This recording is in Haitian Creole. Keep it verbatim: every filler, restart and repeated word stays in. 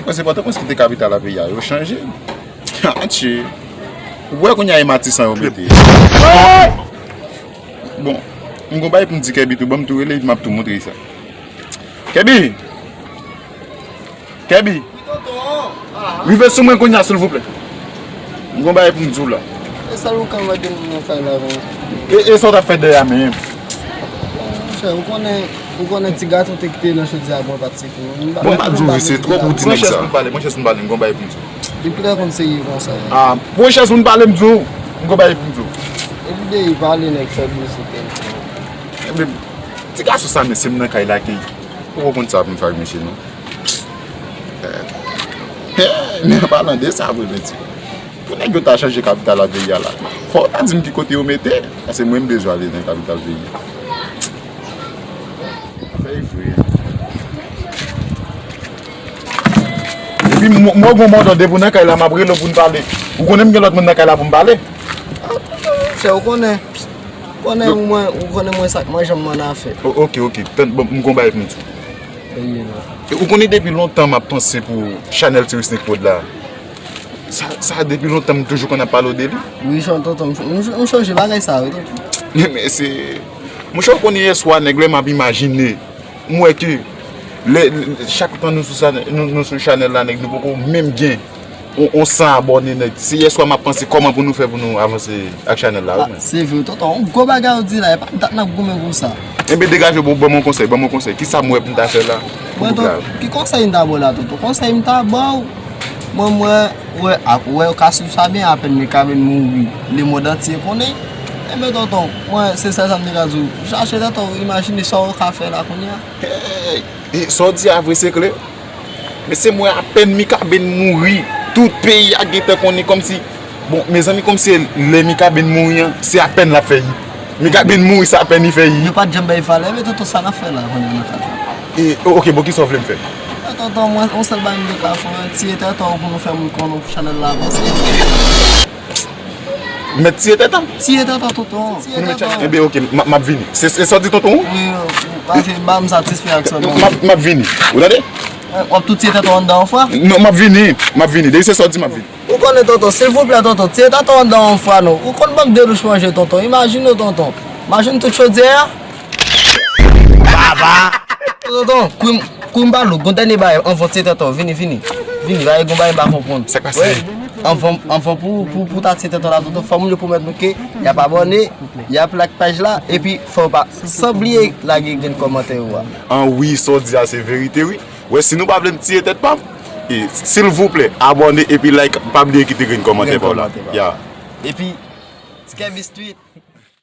Mwen se Pòtoprens ki te kapital a peyi a, yo chanje. Atchi. Ou wè kounye a e Matisan yo mete. Bon, m gon bagay pou m di Kèbi tou, ban m tou rele, m ap tou montre sa. Kèbi! Kèbi! Rive sou mwen kounye a, silvouplè. M gon bagay pou m di w la. E sèl ou ka mande m nan kay la, bon. E, e sa w t ap fè dèyè a menm? Monchè, ou konnen, ou konnen ti gato te kite nan chodyè a, bon, pa t sifi. Bon, m pa di w, se twòp ou di nèg sa. Pran chèz pou n pale, pran chèz pou n pale, m gon bagay pou m di w. Depi lè konn serye konsa. Ah, pran chèz pou n pale, m di w. M gon bagay pou m di w. Epi de pale nèg fè bouzen. Ebyen, ti gason sa, mesye, m nan kay la, ke ou konn sa pou m fè ak mesye, non? Eh, eh, men an palan de sa vre, mesye. Pou nèg yo ta chanje kapital a peyi a la, fò w ta di m ki kote yo mete, paske mwen m bezwen ale nan kapital peyi a. Afè e vre. Epi m, mwen gon mòdò depi w nan kay la, m ap rele w pou n pale. Ou konnen m gen lòt moun nan kay la pou m pale. Monchè, ou konnen. Ou konnen mwen, ou konnen mwen sa k manje m ann afè. O, oke, oke. Tann, bon, m gon bagay pou m di w. Ou konnen depi lontan m ap panse pou chanèl Tirisnik Prod la. Sa, sa depi lontan m toujou konn ap pale w de li. Wi, jan tonton, m, m, m chonje bagay sa, wi, tonton. Men se, monchè, ou konnen yèswa, nèg, lè m ap imajine, m wè ke lè, chak tan nou sou sa, nou, nou sou chanèl la, nèg, nou poko menm gen on, on san abòne, nèg. Se yèswa m ap panse kòman pou nou fè pou nou avanse ak chanèl la, wi, men. Se vre, tonton, on gwo bagay ou di la, e pa dat n ap goumen pou sa. Enben, degaje w, ban m yon konsèy, ban m yon konsèy. Kisa m wè pou m ta fè la? Mwen, tonton, ki konsèy m ta ba w la, tonton? Konsèy m ta ba w, mwen, mwen, wè, ap, wè, ou ka swiv sa byen, apèn Mikaben mouri, lemonn antye konnen. Enben, tonton, mwen, se sèl sa m te ka di w. Chache, tonton, imajine sa w ka fè la kounye a. Hey! E sa w di a vre, se klè. Mesye, m wè apèn Mikaben mouri, tout peyi a gentan konnen kòmsi, bon, mezanmi, kòmsi lè Mikaben mouri an, se apèn l ap fè hit. Mikaben mouri, se apèn li fè hit. Yo pa t janm bay valè, men tonton, sa n ap fè la, kounye a nan kay la. E, o-, oke, bon, kisa w vle m fè? E, tonton, mwen, yon sèl bagay m te ka fè, tiye tèt ou pou nou fè moun konnen pou chanèl la avanse. Mèt tiye tèt an. Tiye tèt an, tonton. Tiye tèt an. Enben, oke, m, m ap vini. Se, se sa w di, tonton? Wi, wi, paske m pa m satisfè ak sa, non. M ap, m ap vini. Ou tande? W ap tou tiye tèt ou anndan yon fwa? Non, m ap vini. M ap vini. Depi se sa w di, m ap vini. Ou konnen, tonton, silvouplè, tonton, tiye tèt ou anndan yon fwa, non. Ou konn ban m de douch manje, tonton. Imajine w, tonton. Imajine tout chodyè a. Baba! Tonton, kou m, kou m ba lou, gon dènye bagay, anvan tiye tèt ou, vini, vini. Vini, bagay, gon bagay m pa konprann. Sa k pase? Anvan, anvan pou, pou, pou ta tiye tèt ou la, tonton, fò moun yo pwomèt nou ke y ap abòne, y ap like paj la, epi fò w pa, san bliye, lage grenn kòmantè ou a. An wi, sa w di a se verite, wi. Wè, si nou pa vle m tiye tèt pa m, e, silvouplè, abòne epi like, pa bliye kite grenn kòmantè pa w la. Grenn kòmantè pa w. Ya. Epi, Ti Kèbi Street.